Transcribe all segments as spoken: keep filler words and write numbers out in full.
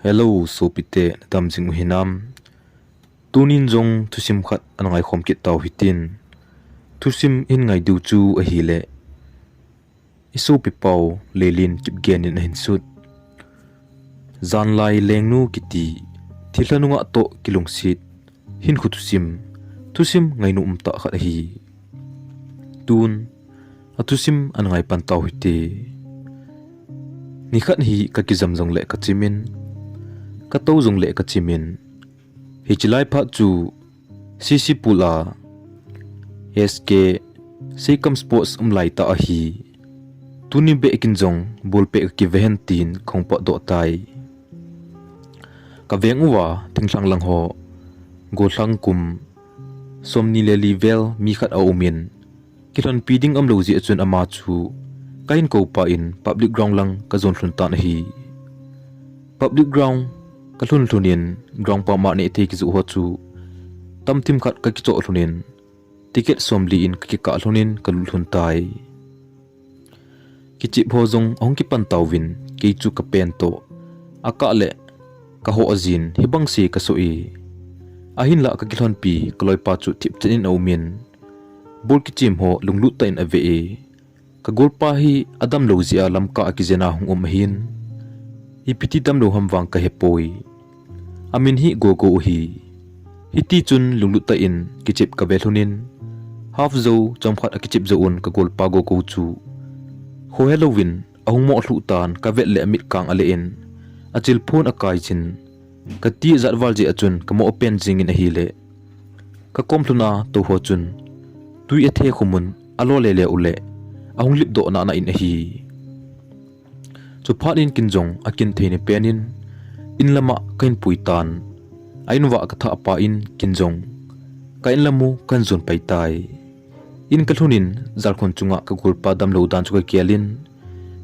Hello, sopite, nadam jing u hinam? Tunin jong thusim khat ana ngaikhom kit tau hitin. Thusim hin ngai diu chu ahile, i sopi pau Leilin Kipgen in ahin sut Janlai Lengnu kiti thilha nungah toh kilungset hinkho thusim, thusim ngainom umtah khat ahi. Tun athusim ana ngai pan tau hite. Nikhat hi kakijam jongle kachimin, katou jongle kachimin, hiche lai phat chu C C Pool a S K Seikam Sports um laitah ahi. Tuni beh kin jong ball peh kakive hen tin kahung potdoh tai. Kaveng uva thinglhang lang ho, gollhang kum somni le li vel mi khat aumin, kilhonpi ding umlou jeh chun ama chu kahin koupa in public ground lang kajon lhun tan ahi. Public ground kalhun lhun in, ground pam a nehthei kijoh ho chu tamthim khat kakichoh lhun in, ticket somli in kakikah lhun in kalut lhun tai. Kichep ho jong ahung kipan tauvin, kei chu kapen toh akah le kahoh jin, hibang se kasoh e. Ahinlah kakilhonpi kaloipa chu thipchet in aumin, ball kichem ho lunglut tah in ave e. Kagolpa hi adamlou jeh a lamkah a kijen a hung um ahin, ipiti damlou ham vang kahepoi. Amin hi Gogo ahi. Hitichun lunglut tah in kichep kave lhun in, half jou chomkhat akichep jou un kagolpa Gogo chu khohe louvin ahung moh lhuh tan, kavet le amit kang ale in, achilphun akai jin, kati ajat val jeh a chun kamoh pen jing in ahile, kakom lhun a tou ho chun tui athe khum un alo lele u le ahung lipdoh nana in ahi. Chuphat in kin jong akin theina pen in, in lam a kahin pui tan. A in uva kathah pan kin jong ka in lam u kahin jon pai tai. In kalhun in, jalkhun chunga kagolpa damlou dan chu kagel in,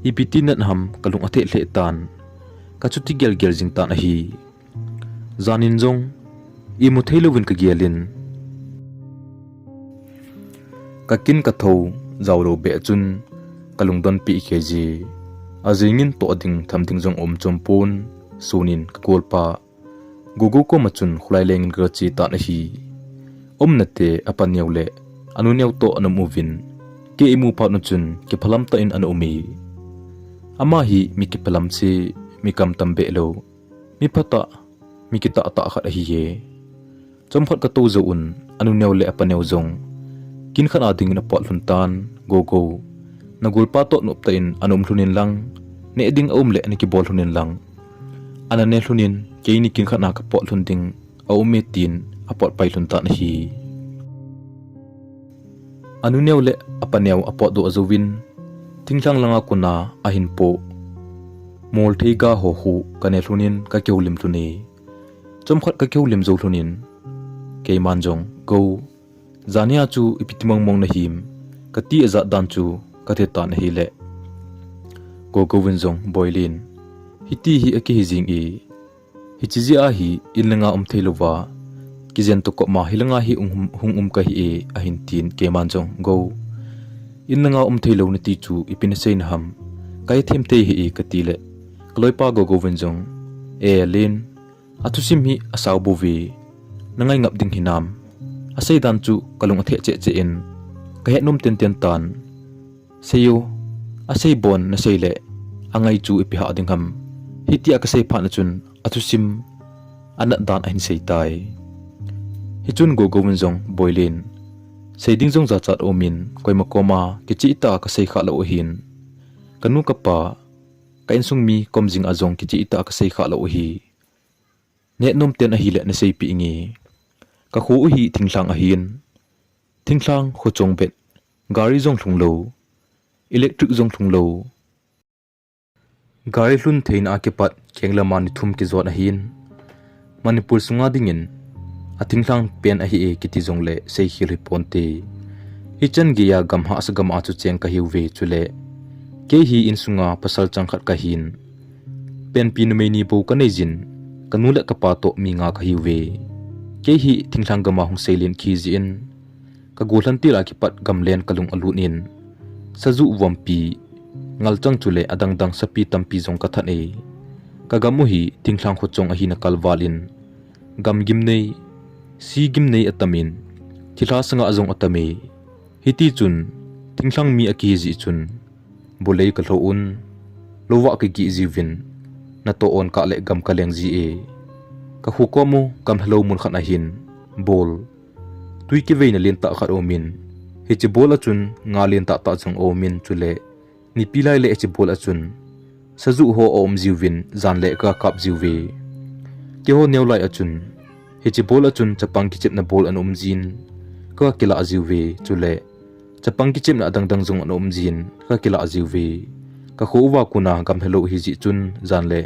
ipiti nat ham kalung atheh lheh tan. Kachuti gelgel jing tan ahi. Jan in jong imu thei louvin kagel in, kakin kathou jaolou beh chun kalungdon pi kei ji. Ajing in toh ding tham ding jong um chom pon, sun in kagolpa Gogo koma chun kholai leng in kache tan ahi. Umna te apa neo le anu neo toh ana um uvin, kei imu phat u chun kiphalam tah in ana um e. Ama hi mi kiphalam se, mi kamtam behlou, mi phatah, mi kitah tah khat ahi e. Chomkhat katou jou un, anu neo le apa neo jong kin khat a ding in apot lhun tan, Gogo, nagolpa toh nop tah in ana um lhun in lang, neh ding aum le nakibol lhun in lang, ana ne lhun in, keini kin khat a kapot lhun ding aum e tin apot pai lhun tan ahi. Anu neo le apa neo apotdoh jouvin, thinglhang langa kona ahin po mol thei ga ho khu kane lhun in kakihoulim lhun e. Chomkhat kakihoulim jou lhun in, keiman jong, Go, jania chu ipi ti mongmong nahim, kati ajat dan chu kathe tan ahile, Gogo vin jong, Boilin, hiti hi akihi jing e, hiche jeh a hi in langa um thei louva kijen toh koma hilanga hi hung um, hung um kahi e, ahin tin, keiman jong, Go, in langa um thei lou nati chu ipi nasei naham, kahethem thei hih e, kati le, kaloipa Gogo vin jong, E Lin, athusim hi asao bou ve, nangai ngap ding hinam, asei dan chu kalung athe cheh cheh in, kahet nom tenten tan. Sei o, asei bon nasei le angai chu ipi hah ding ham, hitia kasei phat na chun athusim anat dan ahin sei tai. Hichun Gogo vin jong, Boilin, sei ding jong jachat aumin, koima koma kicheh tah a kasei khah lou ahin, kanu kapa, ka insung mi kom jing a jong kicheh tah a kasei khah lou ahi. Neh nom ten ahile naseipeh inge. Kakho u hi thinglhang ahin, thinglhang kho chong bet, gari jong lhung lou, electric jong lhung lou. Gari lhun theina a kipat keng lama ni thum kijot ahin, Manipur sunga dingin athinglhang pen ahi e kiti jongle seikhel hih ponte. Hichan geiya gam hahsa gam a chu cheng kahiuve chule, kei hi insunga pasal chang khat kahin, penpi numei ni bou kanei jin, kanu le kapa toh mi nga kahiuve. Kei hi thinglhang gam a hung seilen khi jeh in, kagolhan til a kipat gamlen kalung alut in, sajuh vompi, ngalchang chule adangdang sapi tampi jong kathat e. Ka gam u hi thinglhang khochong ahina kalval in, gam gimnei, si gimnei atamin, thilha sanga jong atame. Hiti chun, thinglhang mi akihi jeh chun, bolei kalho un, louva kageh jiuvin, natoh on kah le gam kaleng ji e. Ka kho kom u, gam helou mun khat ahin, bol. Tui kiveina lentah khat aumin, hiche bol a chun nga lentah tah jong aumin chule, nipi lai le hiche bol a chun, sajuh ho aum jiuvin, jan le ka kap jiuve. Keiho neo lai a chun, hiche bol a chun chapang kichepna bol ana um jin, ka kilah jiuve, chule, chapang kichepna adang dang jong ana um jin, ka kilah jiuve. Ka kho uva kona gam helou ahi jeh chun, jan le,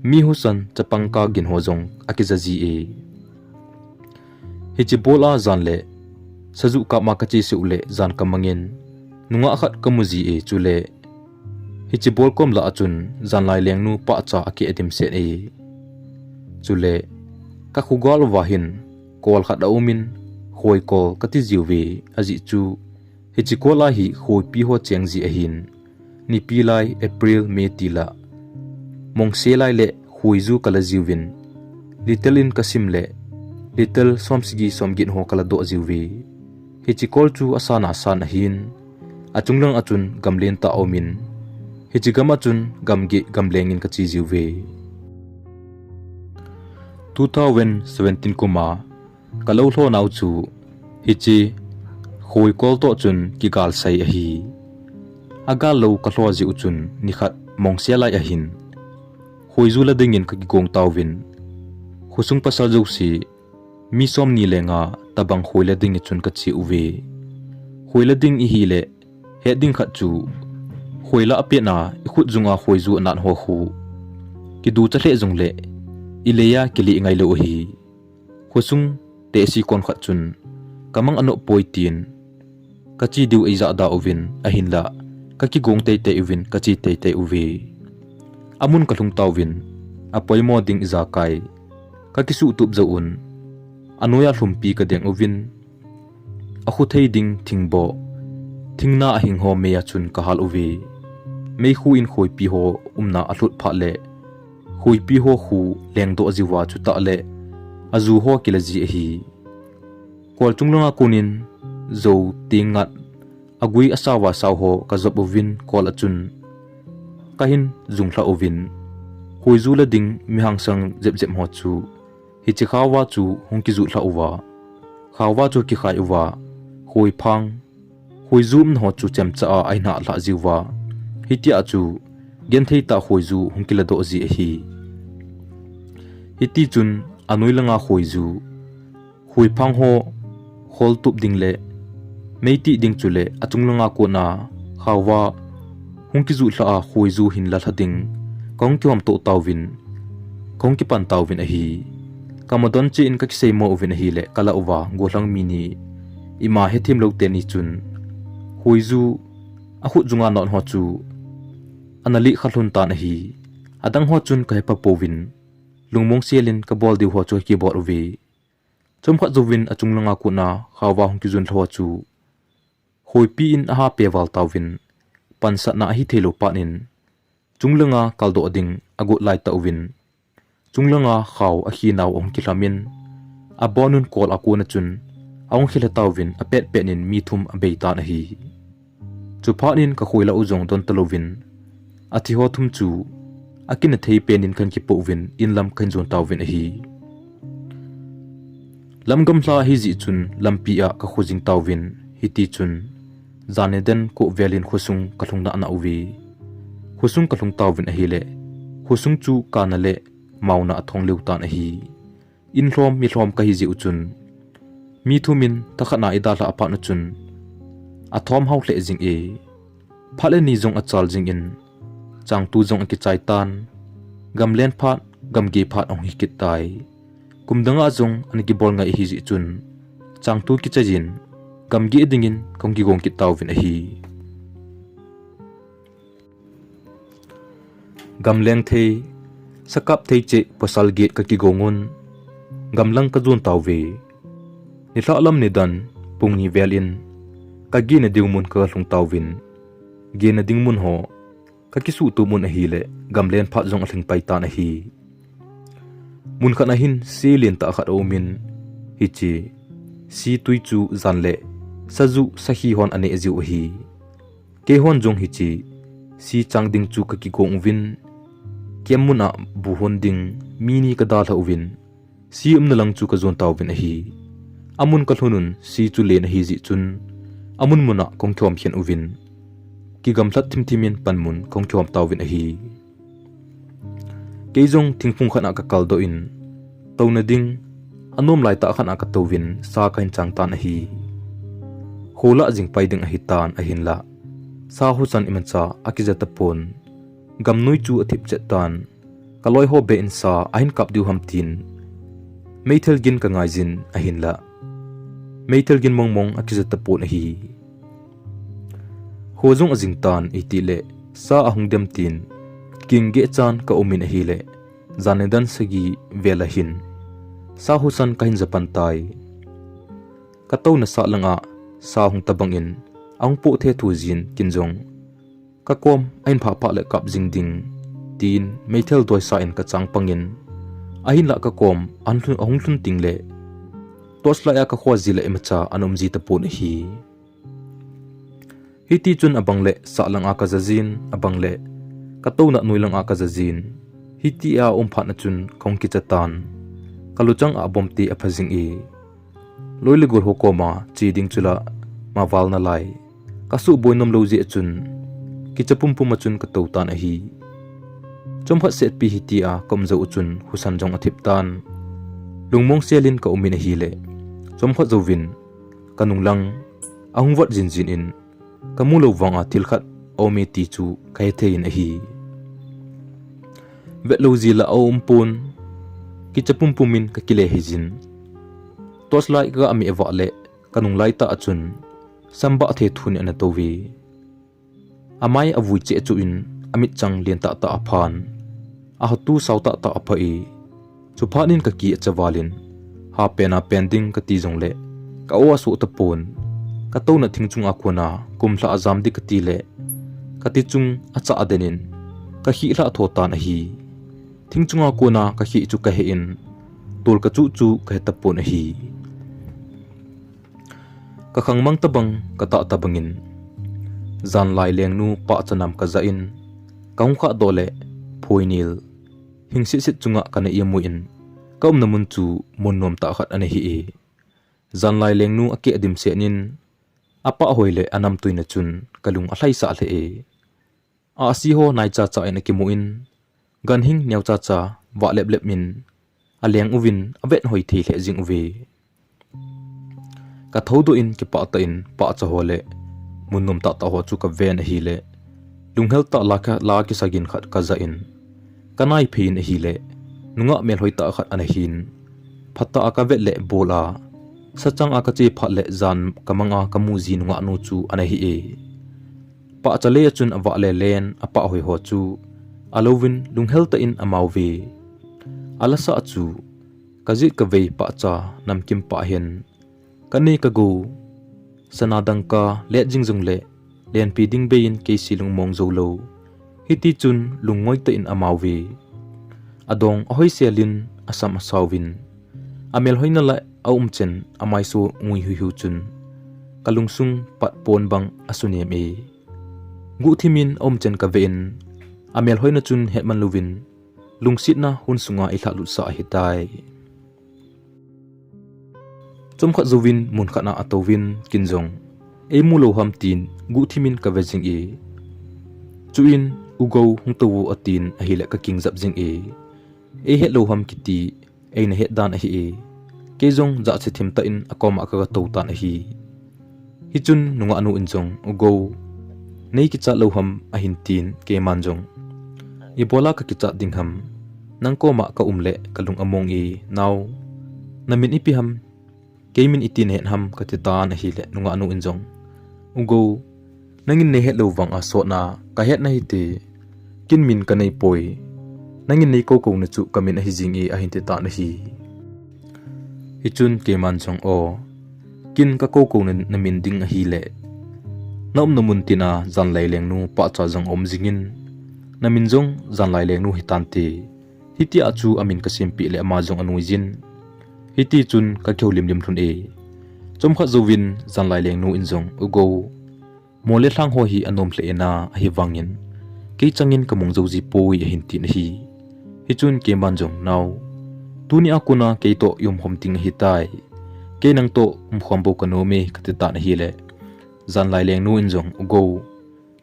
mi husan chapang kagin ho jong akija ji e. Hiche bol a jan le, sajuh kap ma kache seh u le jan kamangin, nungah khat kamu ji e chule, hiche bol kom lah a chun, janlai lengnu pahcha akeh dimset e. Chule, ka khogal uva hin, kol khat aumin, khoi kol kati jiuve, ajeh chu, hiche kol a hi khoipi ho cheng ji ahin, nipi lai April, May ti la, mongse lai le khoiju kala jiuvin, litre in kasim le, litre somsagi somget ho kala doh jiuve. Hiche kol chu asana san ahin, achunglang a chun gam lentah aumin, hiche gam a chun gam geh gam lengin kache jiuve. Two thousand seventeen kum a, kalou lhonau chu, hiche, khoi kol toh chun kigal sai ahi. Agal lou kalho jeh u chun nikhat mongse lai ahin, khoiju la dingin kakigong tauvin, khosung pasal jouse, mi somni le nga tobang khoi la ding a chun kache uve. Khoi la ding ihile, het ding khat chu, khoi lah a petna ikhut junga khoiju anat ho khu, kiducha lheh jongle, ilei a kile ngailou ahi. Khosung tehse kon khat chun, kamang anop poi tin, kache diu eija da uvin, ahinla, kakigong teitei uvin, kache teitei uve. Amun kalhung tauvin, apoimo ding ijakai, kakisuhtup jouvin, anoiya lhumpi kadeng uvin, akhu thei ding thingboh, thingna ahing ho mei a chun kahal uve. Meikhu in khoipi ho umna alhut phat le, khoipi ho khu lengdoh jiuva chutah le, aju ho kila ji ahi. Kol chunglanga konin, jou, ting, ngat, agui asauva sau ho kajop uvin kol a chun, kahin junglha uvin, khoiju la ding mi hangsang jep jep ho chu, hiche khaova chu hung kijuh lhah uva, khaova chu kikhai uva, khoiphang, khoiju umna ho chu chemcha a ahin hah lhah jiuva, hitia chu genthei tah khoiju hung kiladoh ji ahi. Hiti chun anoi langa khoiju, khoiphang ho, kholtup ding le, meitih ding chule achunglanga kona, khaova, hung kijuh lhah a khoiju hin lalha ding, kahung kihomtoh tauvin, kahung kipan tauvin ahi. Kamadon cheh in kakiseimo uvin ahile, kalah uva, gollhang mi ni, ima hethem lou teni chun, khoiju, akhut junga not ho chu, ana lih kha lhon tan ahi. Adang ho chun kahe pha pouvin, lungmong sel in kabol diu ho chu kakibol uve. Chomkhat jouvin achunglanga kona khaova hung kijun lha ho chu, khoipi in aha pe val tauvin, pansatna ahithei lou phat in, chunglanga kaldoh ding agot lai tauvin, chunglanga khao akhinau ahung kilham in, abonun kol a kona chun, ahung kilha tauvin apet pet in mi thum abei tan ahi. Chuphat in kakhoi lah u jong don talouvin, athi ho thum chu, akina thei pen in kahin kipoh uvin, inlam kahin jon tauvin ahi. Lam gamla ahijeh chun lampi a kakho jing tauvin, hiti chun, jan niden ko vel in khosung kalhung nana uve. Khosung kalhung tauvin ahile, khosung chu kana le maona athong lheh tan ahi. In lhom, mi lhom kahi jeh u chun, mi thum in thakhat na idalhah phat u chun, athom hao lheh jing e. Phat le ni jong achal jing in, changtu jong akichai tan, gamlen phat, gamgei phat ahung hi kit tai. Kum dang a jong ana kibol ngai ahijeh chun, changtu kichai jin, gamgei dingin kahung kigong kit tauvin ahi. Gamleng thei, sakap thei cheh pasal get kakigong un, gamlang kajon tauve. Nilhah lam nidan, pung ni vel in, kagena diu mun kalhung tauvin, gena ding mun ho, Ka kisuhtup mun ahile, gamlen phat jong alhing pai tan ahi. Mun khat ahin, si lentah khat aumin, hiche si tui chu jan le sajuh sakhi hon aneh jiu ahi. Keihon jong hiche si chang ding chu ka kigong uvin, kem mun a bu hon ding mi ni ka dalha uvin, si umna lang chu ka jon tauvin ahi. Amun ka lhunun si chu len ahi jeh chun, amun mun a kong khom khen uvin, kigamlhat thimthimin panmun kong khom tauvin ahi. Kei jong thingphung khat a ka kaldoh in, touna ding anom laitah khat a ka touvin sa ka hin chang tan ahi. Khola jing pai ding ahitan ahinlah, sa husan imacha akija tapon. Gamnoi chu athip chet tan. Ka loi ho be in sa ahin kap diu ham tin, meithal gin ka ngaijin ahinlah, meithal gin mongmong akija tapon ahi. Kho jong ajing tan, itile sa ahung dem tin, kigeh chan ka umin ahile, jan nidan sagi vel ahin sa husan ka hin ja pan tai. Ka touna sah langa sa hung tabang in, ahung poh thethu jin kin jong ka kom ahin phah phah le kap jing ding, tin meithal doisa in ka chang pangin, ahinlah ka kom ahung lhun, ahung lhun ting le, torchlight a ka khoh ji le imacha ana um ji tapon ahi. Hiti chun abang le sah langa ka ja jin, abang le ka touna noi langa ka ja jin. Hiti a um phat na chun kong kicha tan. Ka luchang a bom ti apha jing e. Loi le gol ho koma che ding chu la ma val nalai. Ka suboi nom lou jeh chun, kicha pumpum a chun ka tou tan ahi. Chomkhat setpi hiti a ka um jou chun husan jong athip tan. Lungmong selin ka umin ahile, chomkhat jouvin ka nung lang ahung vot jinjin in, ka mu lou vanga thil khat aume ti chu ka hethei in ahi. Vet lou jeh la aum pon, kicha pumpum in ka kile hijin. Torchlight ka ga meh vah le, ka nung laitah a chun, sambah thethu ni ana tou ve. Amai avui cheh cheh in, amitchang len tahtah aphan. Ahatu sao tahtah apha e. Chuphat in ka ki acha valin, ha pen a pen ding ka ti jongle, ka o asoh tapon. Ka touna thing chunga kona kum lha ajam ding ka ti le, ka ti chung achah aden in, ka khih lha tho tan ahi. Thing chunga kona ka khih chu ka he in, tol ka chuh chu ka he tapon ahi. Ka khangmang tabang, ka tah tabangin, janlai lengnu pahcha nam ka ja in, ka hung khah doh le, phoinel hing sitsit chunga ka na imu in, ka umna mun chu mun nom tah khat ana hi e. Janlai lengnu akeh dimset in, apah hoi le anamtui na chun ka lung alhaisah lheh e. Ahsi ho nai chacha in akimu in, ganhing neo chacha vah leplep in, aleng uvin avet hoi thei lheh jing uve. Ka thoudoh in kipah tah in pahcha ho le mun nom tahtah ho chu ka ven ahile, lunghel tah la ka, la kisa gin khat ka ja in, ka naiphei in ahile, nungah melhoi tah khat ana hin. Phatah a ka vet le bol a, sachang a ka che phat le jan ka mang a ka mu ji nungah nu chu ana hi e. Pahcha lei a chun avah le len apah hoi ho chu alouvin lunghel tah in amau ve. Alasa chu ka jet ka vei pahcha namkim pah hen. Ka nei ka gou, sana dangka let jing jongle, lenpi ding bei in kei si lungmong jou lou. Hiti chun lungngoi tah in amau ve. Adong ahoisel in asam asauvin, amelhoina la aumchen amaiso ngui huihu chun, ka lungsung pat pon bang asunem e. Guhthim in aumchen ka ve in, amelhoina chun hetman louvin, lungsetna hun sunga eilhahlut sah ahitai. Chomkhat jouvin mun khat a atouvin kin jong, eimu lou ham tin guhthim in ka ve jing e. Chuin, U Gou hung tou o atin ahile ka kingjap jing e. Eihet lou ham kiti eina het dan ahi e. Kei jong jahcha thim tah in akoma ka ga tou tan ahi. Hichun nungah nu in jong, U Gou, nei kichat lou ham ahin tin, keiman jong, ibola ka kichat ding ham, nang koma ka um le ka lung among e, nao, na min ipi ham, kei min iti nahet ham ka ti tan ahile, nungah nu in jong, U Gou, nangin nei het lou vang a sotna ka het na hite, kin min ka nei poi, nangin nei kou kou na chu ka min ahi jing e ahin ti tan ahi. Hichun keiman jong, aw, kin ka kou kou na, na min ding ahile, na umna mun tina janlai lengnu pahcha jong aum jingin, Namin jong Janlai Lengnu hitante. Hitia chu amin kasempeh le ama jong anuijin. Hiti chun kakihoulimlim lhun e. Chomkhat jouvin Janlai Lengnu in jong, U Gou, mol le lhang ho hi anom lheh e na, ahivangin kei changin kamong jou ji poi, ahin tin ahi. Hichun keiman jong, Nao, tunia kona keitoh i umkhom ding ahitai. Kei nangtoh umkhom bou kanom e, kati tan ahile, Janlai Lengnu in jong, U Gou,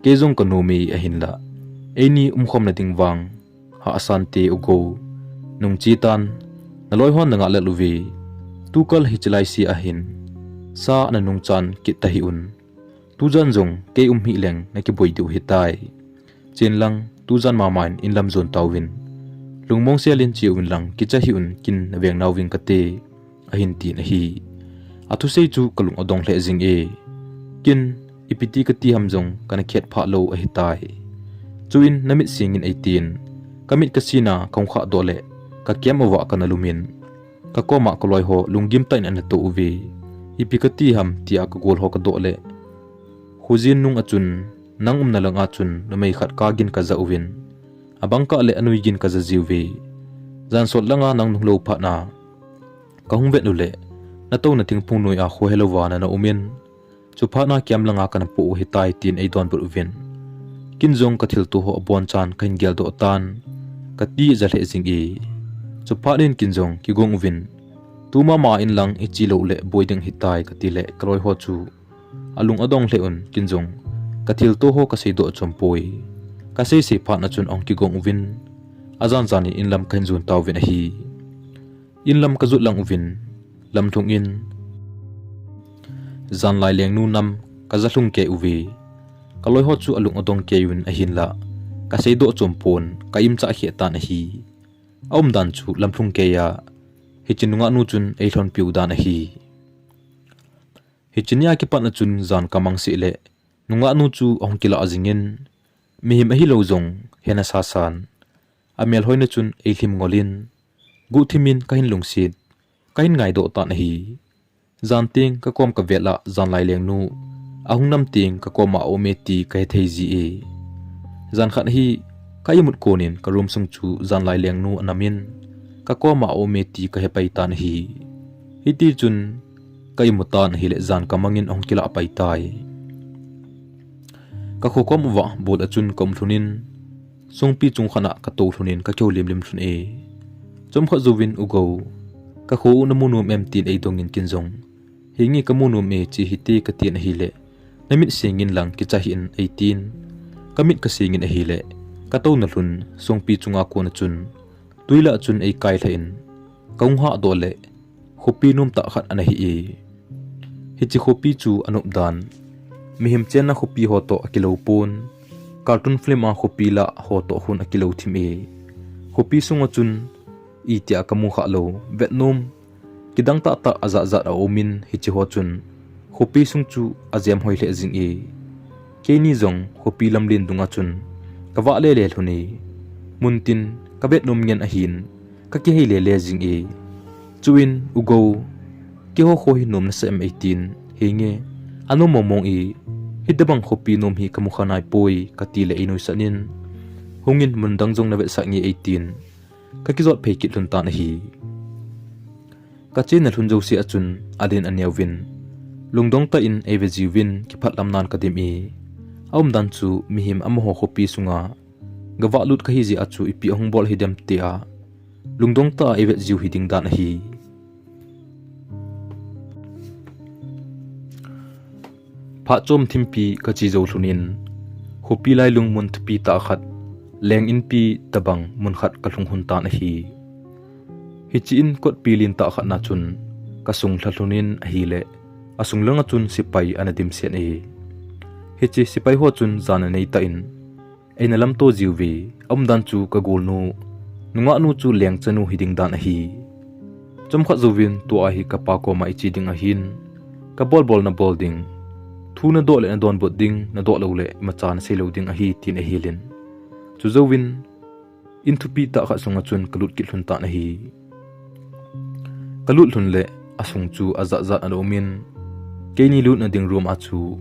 kei jong kanom e, ahinla eini umkhomna ding vang hahsante, U Gou. Nungche tan, naloi hon nangah lel uve. Tukal hiche laise ahin sa nanungchan kit tahih un. Tujan jong kei um hih leng nakiboi diu ahitai. Chen lang, tujan mama in inlam jon tauvin. Lungmong selin che uvin lang, kicha hih un, kin naveng nauving kate, ahin tin ahi. Athusei chu kalung adong lheh jing e. Kin, ipi ti kati ham jong kana khet phah lou ahitai. Chuin namit sengin, eitin, kamit kasina kahung khahdoh le kakem uva kana lumin, kakoma kaloi ho lunggim tah in ana tou uve. Ipi kati ham tia kagol ho kadoh le, khojin nung a chun, nang umna langa chun numei khat kagin kaja uvin, abang kah le anui gin kaja jiuve. Jan sot langa nang nunglou phatna kahung vet u le, natouna thingphung noi a khohelouva nana umin, chuphatna kiam langa kana poh u ahitai, tin eidonbut uvin. Kin jong kathilto ho abonchan kahin geldoh tan, kati ja lheh jing e. Chuphat in kin jong kigong uvin, Tumama in lang iche lou le boi ding ahitai, kati le kaloi ho chu alung adong lheh un, kin jong kathilto ho kaseidoh chompoi. Kaseisei phatna chun ahung kigong uvin, ajan jan in inlam kahin jon tauvin ahi. Inlam kajot lang uvin, lamlhung in Janlai Lengnu nam kaja lhung kei uve. Kaloi ho chu alung adong kei uvin ahinla, kaseidoh chompon, ka imcha kheh tan ahi. Aumdan chu lamlhung keiya hiche nungahnu chun eilhonpiu dan ahi. Hiche nia kipatna chun jan kamang seh le, nungahnu chu ahung kilah jingin, mihem ahilou jong hena sasan, amelhoina chun eilhim ngolin, guhthimin kahin lungset, kahin ngaidoh tan ahi. Jan teng kakom kavet lah Janlai Lengnu ahung nam teng kakoma aume ti kahethei ji e. Jan khat hi ka imut konin ka room sung chu Janlai Lengnu anamin, kakoma aume ti kahepai tan ahi. Hitichun ka imu tan ahile jan kamangin ahung kilah pai tai. Kakhokom uva bol a chun kaum lhonin, songpi chung khatna katou lhonin kakihoulimlim lhon e. Chomkhat jouvin, U Gou, kakho u namu nom em, tin eidongin kin jong, Henge, kamu nom e, che hite, katin ahile, Namit sengin lang kicha hih in, eitin, kamit kasengin ahile, katouna lhon songpi chunga kona chun, twi lah chun eikailhah in, kahung hahdoh le, khopi nomtah khat ana hi e. Hiche khopi chu anop dan, mihem chenna khopi ho toh akilou pon, cartoon film a khopi lah ho toh khun akilou thim e. Khopi sunga chun itia kamu khah lou, vetnom kidang tahtah ajat jat aumin, hiche ho chun khopi sung chu ajem hoi lheh jing e. Keini jong khopi lamlen dunga chun kavah lele lhon e. Muntin kavetnom ngen ahin, kakihei lele jing e. Chuin, U Gou, keiho kho hi nom nasah em, eitin, Henge, anom mong mong e, hitobang khopi nom hi kamu kha naipoi, katile einuisat in, Hungin, mun dang jong navetsah nge, eitin, kakijot phei kit lhon tan ahi. Kachena lhon jouse a chun adin aneuvin, lungdong tah in eive jiuvin, kiphatlam nan kadim e. Aumdan chu mihem amaho khopi sunga gavah lut kahi jeh a chu ipi ahung bol hidem tia lungdong tah a eivet jiu hiding dan ahi. Phat chom thimpi kache jou lhonin, khopi lailung mun thupi tah khat, leng inpi tobang mun khat kalhung lhon tan ahi. Hiche in kotpi lentah khatna chun kasung lha lhonin ahile, asung langa chun sepai ana dimset e. Hiche sepai ho chun jan anei tah in, eina lamto jiuve, aumdan chu kagolnu, nungahnu chu leng chanu hiding dan ahi. Chomkhat jouvin, tua hi kapa koma iche ding ahin, kabol bol nabol ding, thu nadoh le nadonbut ding, nadoh loule imacha nasei lou ding ahi, tin ahilin, chujouvin, in thupi tah khat sunga chun kalut kit lhon tan ahi. Kalut lhon le asung chu ajat jat ana umin, keini lutna ding room a chu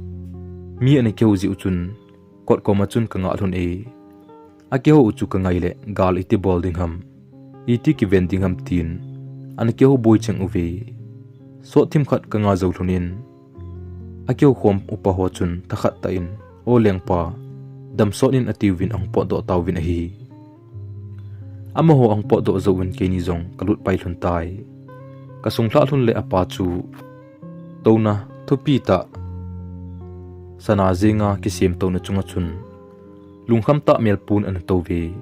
mi ana kihou jeh u chun kot koma chun kangah lhon e. Akihou u chu kangai le gal iti bol ding ham, iti kiven ding ham tin ana kihou boi cheng uve. Sot thim khat kanga jou lhun in akihou khom upa ho chun thakhat tah in, "O lengpa, damsot in," atiuvin ahung potdoh tauvin ahi. Amaho ahung potdoh jou in keini jong kalut pai lhun tai. Kasung lhah lhun le apa chu touna thupi tah sana jenga kisem touna chunga chun lungkham tah melpun ana tou ve.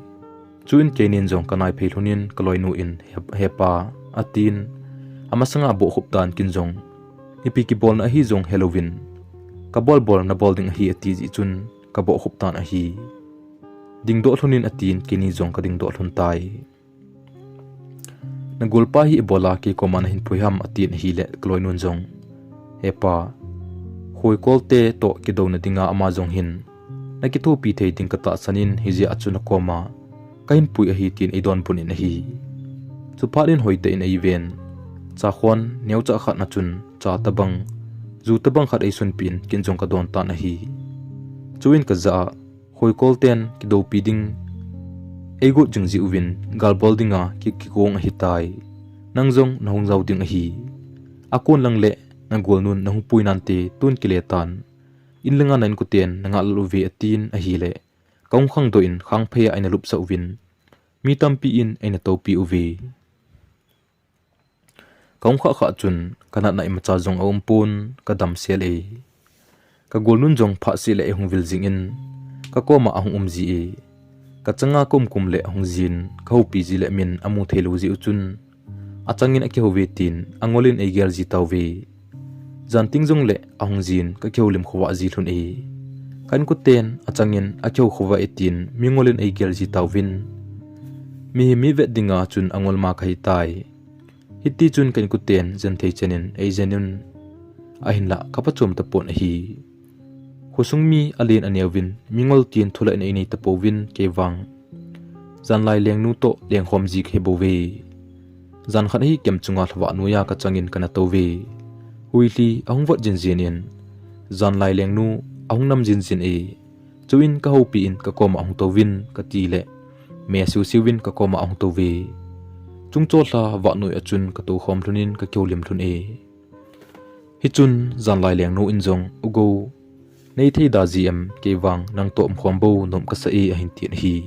Chuin keinin jong kanai phei lhun in kaloinu in, "He, hepa," atin, amasanga bohkhup dan kin jong, "Ipi kibolna ahi jong helouvin, kabol bol nabol ding ahi," ati jeh chun kabohkhup tan ahi. "Dingdoh lhun in," atin, keini jong kadingdoh lhun tai. "Nagolpa hi ibola kei koma nahin pui ham?" atin ahile kaloinun jong, "Hepa, Khoikol te toh kidouna dinga ama jong hin nakithopi thei ding katahsan in, hijeh a chu nakoma kahin pui ahi," tin eidonbut in ahi. Chuphat in hoitah in eiven. Chakhon neocha khat na chun cha tabang, ju tabang khat eisunpi in kin jong kadon tan ahi. Chuin kajah a, "Khoikol ten kidoupi ding eigot jing jeh uvin, gal bol dinga ki, kigong ahitai. Nang jong nahung jao ding ahi. Akon lang le nagolnun nahung pui nante, tun kile tan. In langa na inkoten nangah lal uve," atin ahile, kahung khangdoh in khangphei a eina lupsah uvin, mi tampi in eina toupi uve. Kahung khah khah chun kanatna imacha jong aumpon, kadamsel e. Kagolnun jong phatseh le eihung vil jing in kakoma ahung um ji e. Kachanga kaum kum le ahung jin, kahoupi ji le min amu theilou jeh u chun achangin akihouve tin angol in eigel ji tauve. Jan ting jongle ahung jin kakihoulim khovah ji lhun e. Ka inkoten achangin akihou khovah e tin mingol in eigel ji tauvin, mihem mi vet dinga chun angol ma kahitai. Hitichun ka inkoten jen thei chan in eijen un, ahinlah kaphachom tapon ahi. Khosung mi alen aneovin mingol tin thulah in einei tapouvin, keivang janlai lengnu toh lengkhom ji kahibouve. Jan khat hi kem chunga lhavah noiya kachangin kana touve. Huilhi ahung vot jinjin in, janlai lengnu ahung nam jinjin e. Chuin kahoupi in kakoma ahung touvin katile, me siusiu in kakoma ahung touve. Chungchol lha vahnoi a chun katoukhom lhun in kakihoulim lhun e. Hichun janlai lengnu in jong, "U Gou, neithei da ji em, keivang nangtoh umkhom bou nop kasa e," ahin tin ahi.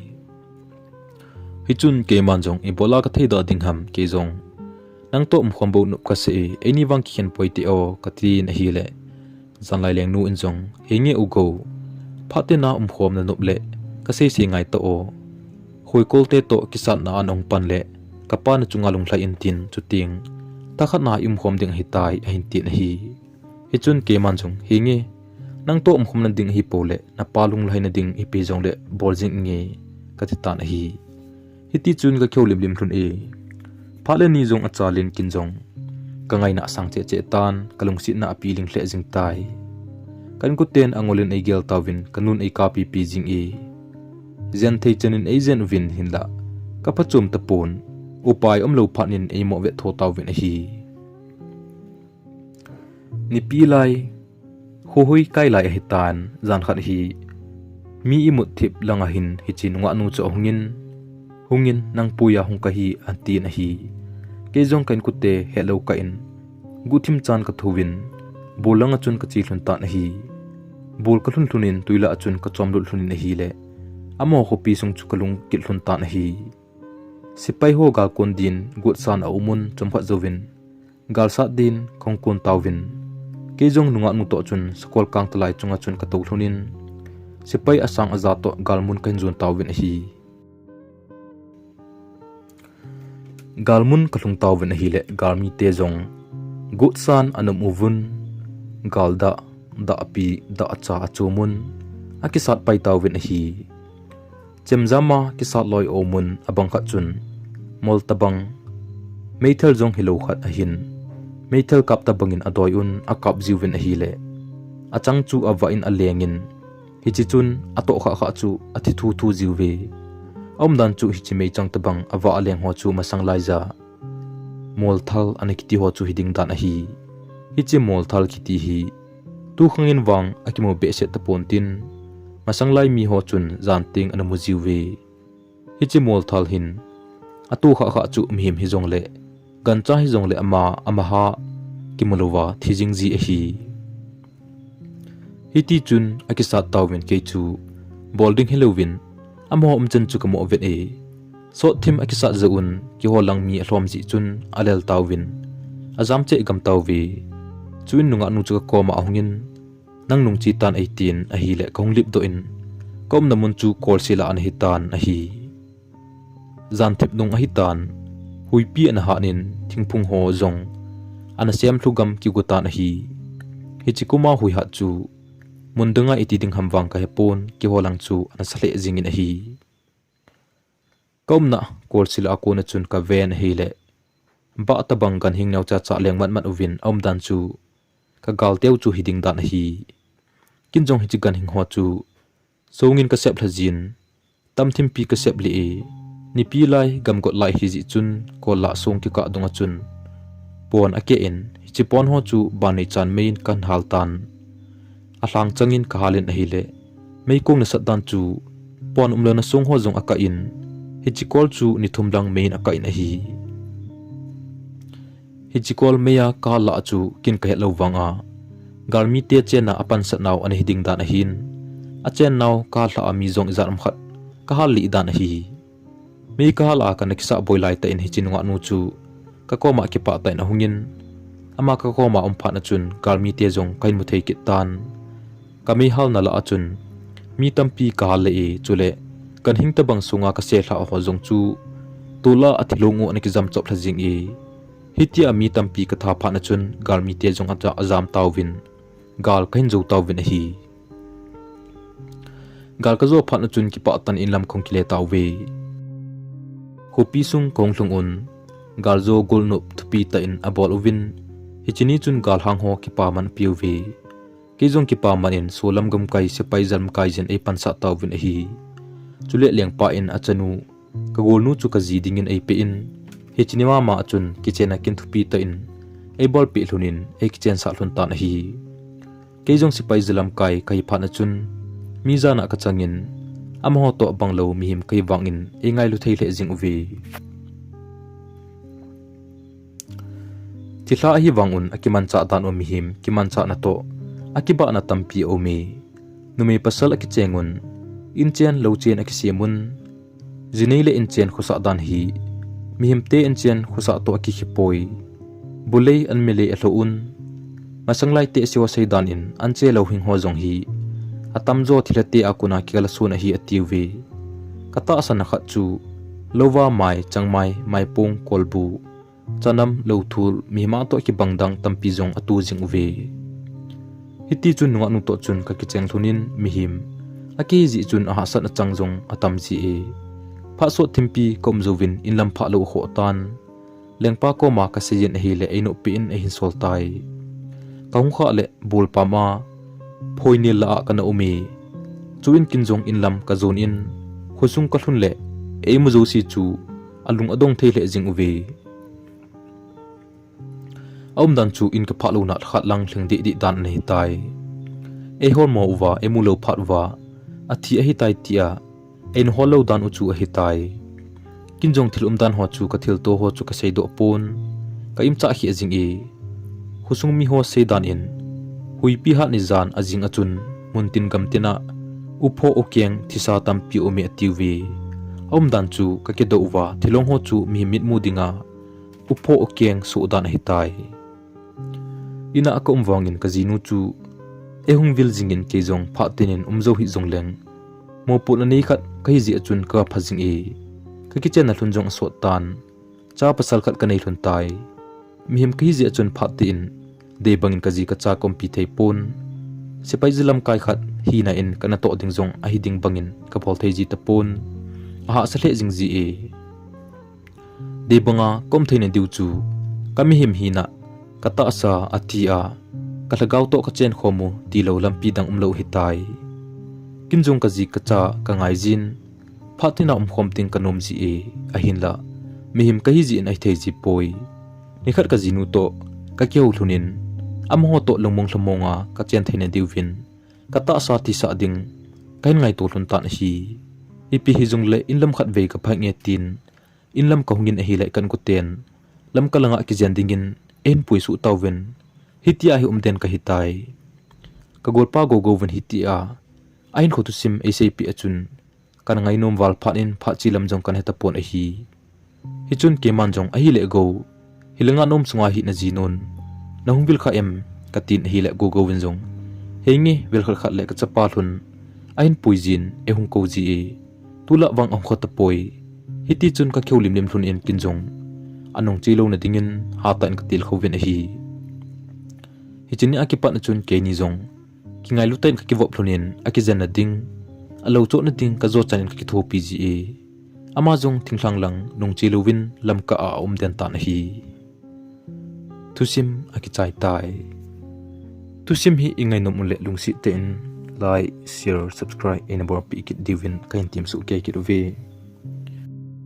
Hichun keiman jong, "Ibola kathei da ding ham, kei jong nangtoh umkhom bou nop kasa e, eini vang kikhen poi te o," katin ahile, janlai lengnu in jong, "Henge U Gou, phat tena umkhom nanop le kaseisei ngai ta o. Khoikolte toh kisatna a nahung pan le kapa nachunga lunglhai intin, chuteng thakhatna iumkhom ding ahitai," ahin tin ahi. Hichun keiman jong, "Henge, nangtoh umkhom nading ahipou le napa lunglhai nading ipi jongle bol jing inge," kati tan ahi. Hitichun kakihoulim lim lhun e. Phat le ni jong achal in kin jong kangaina asang cheh cheh tan, kalungsetna apiling lheh jing tai. Ka inkoten angol in eigel tauvin kanun eikapipi jing e. Jen thei chan in eijen uvin, hinlah kaphachom tapon, upai umlou phat in eimo vet tho tauvin ahi. Nipi lai, khohui kai lai ahitan, jan khat hi mi imut thip langa hin hiche nungahnu chu ahungin, "Hungin, nang puiya hung kahi," atin ahi. Kei jong ka inkote hetlou kah in, guhthim chan kathouvin, bul langa chun kache lhun tan ahi. Bul kalhun lhun in, tui lah a chun kachom lut lhun in ahile, amaho khopi sung chu kalung kit lhun tan ahi. Sepai ho gal kon din gotsan aumun, chomkhat jouvin gal sat din kahung kon tauvin, kei jong nungahnu toh chun sakol kangtalai chunga chun katou lhun in, sepai asang aja toh galmun kahin jon tauvin ahi. Galmun kalhung tauvin ahile, galmite jong gotsan anom uvun, gal dah, dahpi, dahcha achomun, akisat pai tauvin ahi. Chemjam a kisat loi aumun, abang khat chun mol tabang, meithal jong hilou khat ahin, meithal kap tabang in adoi un, akap jiuvin ahile, achang chu avah in aleng in, hiche chun atoh khah khah chu athi thu thu jiuve. Aumdan chu hiche meichang tabang avah aleng ho chu masang laija molthal ana kiti ho chu hiding dan ahi. Hiche molthal kiti hi tukhang in vang akimu behseh tapon tin, masang lai mi ho chun jan teng ana mu jiuve. Hiche molthal hin atoh khah khah chu mihem hijongle, gancha hijongle ama, amaha kimulouva thi jing ji ahi. Hitichun akisat tauvin kei chu bol ding hilouvin amaho umchan chu kamoh vet e. Sot thim akisat jouvin keiho lang mi alhom jeh chun alel tauvin ajam cheh gam tauve. Chuin nungah nu chu kakoma ahungin, nang nung che tan eitin ahile kahung lipdoh in, kaumna mun chu kolsel a ana hitan ahi. Jan thip nung ahitan, huipi ana hat in thingphung ho jong ana sem lhu gam kigo tan ahi. Hiche kuma huihat chu mun danga iti ding ham vang kahepon, keiho lang chu ana sa lheh jingin ahi. Kaumna kolsel a kona chun kaven ahile, bah tabang ganhing neocha cha leng matmat uvin aumdan chu kagal teu chu hiding dan ahi. Kin jong hiche ganhing ho chu songin kasep lhajin, tamthimpi kasep lih e. Nipi lai gamgot lai hijeh chun kol lah song kikah dunga chun pon akeh in, hiche pon ho chu ban neichan meiyin kahin hal tan. Alhang changin kahal in ahile, meikong nasat dan chu pon umlouna song ho jong akah in, hiche kol chu ni thum lang meiyin akah in ahi. Hiche kol meiya kahal lah chu kin kahet lou vanga, galmite chenna apansat nau ana hiding dan ahin, achennau kahal lhah a mi jong ijat um khat kahal lih dan ahi. Mei kahal a kana kisah boi laitah in hiche nungah nu chu kakoma kipah tah in ahungin, ama kakoma um phatna chun galmite jong kahin mu thei kit tan. Kamei halna lah a chun mi tampi kahal lheh e, chule ganhing tabang sunga kase lhah ho jong chu tol a athilong u ana kijam chop lha jing e. Hitia mi tampi katha phatna chun galmite jong aja-, ajam tauvin, gal kahin jou tauvin ahi. Gal kajo phatna chun kipah tah in inlam kahung kile tauve. Khopi sung kahung lhung un, galjo golnop thupi tah in abol uvin, hiche ni chun galhang ho kipaman apeuve. Kei jong kipaman in solam gamkai sepai jalamkai jin eipansah tauvin ahi. Chule lengpa in achanu, kagolnu chu kaji dingin eipeh in, hiche ni mama a chun kichenna kin thupi tah in eibolpeh lhon in eikichensah lhon tan ahi. Kei jong sepai jalamkai kahi phatna chun, mi jana kachangin, amaho toh banglou mihem kahi vangin eingailu thei lheh jing uve. Thilha ahivang un akimanchah dan u mihem kimanchahna toh akibahna tampi aume. Numei pasal akicheng un, inchen louchen akisem un, jinei le inchen khosah dan hi mihemte inchen khosah toh akikhepoi. Bulei anmelei alhoh un, masang laite seiho seidan in anche louhing ho jong hi atamjo thilhate a kona kikalason ahi atiuve. Katahsan khat chu louva mai, changmai, maipong, kolbu, chanam, louthul, mihem a toh kibang dang tampi jong ato jing uve. Hitichun nungah nu toh chun kakicheng lhon in mihem akihi jeh chun ahahsatna chang jong atam ji e. Phat sot thimpi kaum jouvin inlam phahlou akhoh tan. Lengpa koma kaseijin ahile einoppi in eihin sol tai. Kahung khah le bolpam a phoinel lah a kana um e. Chuin kin jong inlam kajon in, khosung kalhun le eimu jouse chu alung adong thei lheh jing uve. Aumdan chu in kaphah louna khat lang lhing dehdeh dan ana hitai. Eiholmo uva, eimu lou phat uva athi ahitai tia eina hol lou dan u chu ahitai. Kin jong thil umdan ho chu kathilto ho chu kaseidoh pon, kaimchah kheh jing e. Khosung miho seidan in, huipi hat ni jan ajing a chun muntin gamtin a upho ukeng thisa tampi aume atiuve. Aumdan chu kakidoh uva, thilong ho chu mihem mitmu dinga upho ukeng soh dan ahitai. Ina kaum vangin kajinu chu eihung vil jingin kei jong phat tin in um jou hih jongleng, mopohna nei khat kahi jeh a chun kagapha jing e. Kakichenna lhon jong asot tan. Cha pasal khat kanei lhon tai. Mihem kahi jeh a chun phat tin deibangin kaji kacha kaumpi thei pon. Sepai jalamkai khat hina in kanatoh ding jong ahi ding bangin kabol thei ji tapon. Ahahsa lheh jing ji e. Deibanga kaum theina diu chu kamihem hina, katahsa athi a, kalhagao toh kachenkhom u tilou lampi dang umlou ahitai. Kin jong kaji kacha kangaijin, phat tin a umkhom ding kanom ji e, ahinla mihem kahi jeh in ahithei ji poi. Nikhat kajinu toh kakihou lhon in, amaho toh lungmong lhamonga kachen theina diuvin katahsa thisah ding kahin ngaito lhon tan ahi. Ipi hijongle inlam khatvei kaphah nge tin, inlam kahungin ahile kainkoten lamka langa kijen dingin eihin puisuh tauvin, hitia hi umden kahitai. Kagolpa Gogo vin hitia ahinkho thusim eiseipeh a chun, kana ngainom val phat in phat che lam jong kana hetapon ahi. Hichun keiman jong ahile Go, hilanga naum sunga hi najinun, nahung vil kha em, katin ahile Gogo vin jong, henge, vel khat khat le kachapa lhun ahin puijin eihung kou jie, tulai vang ahung kha tapoi. Hitichun kakihou limlim lhon in ken jong anung chelouna dingin hatah in katilkhouvin ahi. Hiche nia kipat a chun keini jong kingailutah in kakivop lhon in akijenna ding, alou chohna ding kajochan in kakithopi jie. Ama jong thinglhang lang nungche louvin lamka a aumden tan ahi. Thusim akichai tai. Thusim hi ingainom uleh lungset tah in like, share, subscribe eina bolpeh kit diuvin kahin temsoh kit uve.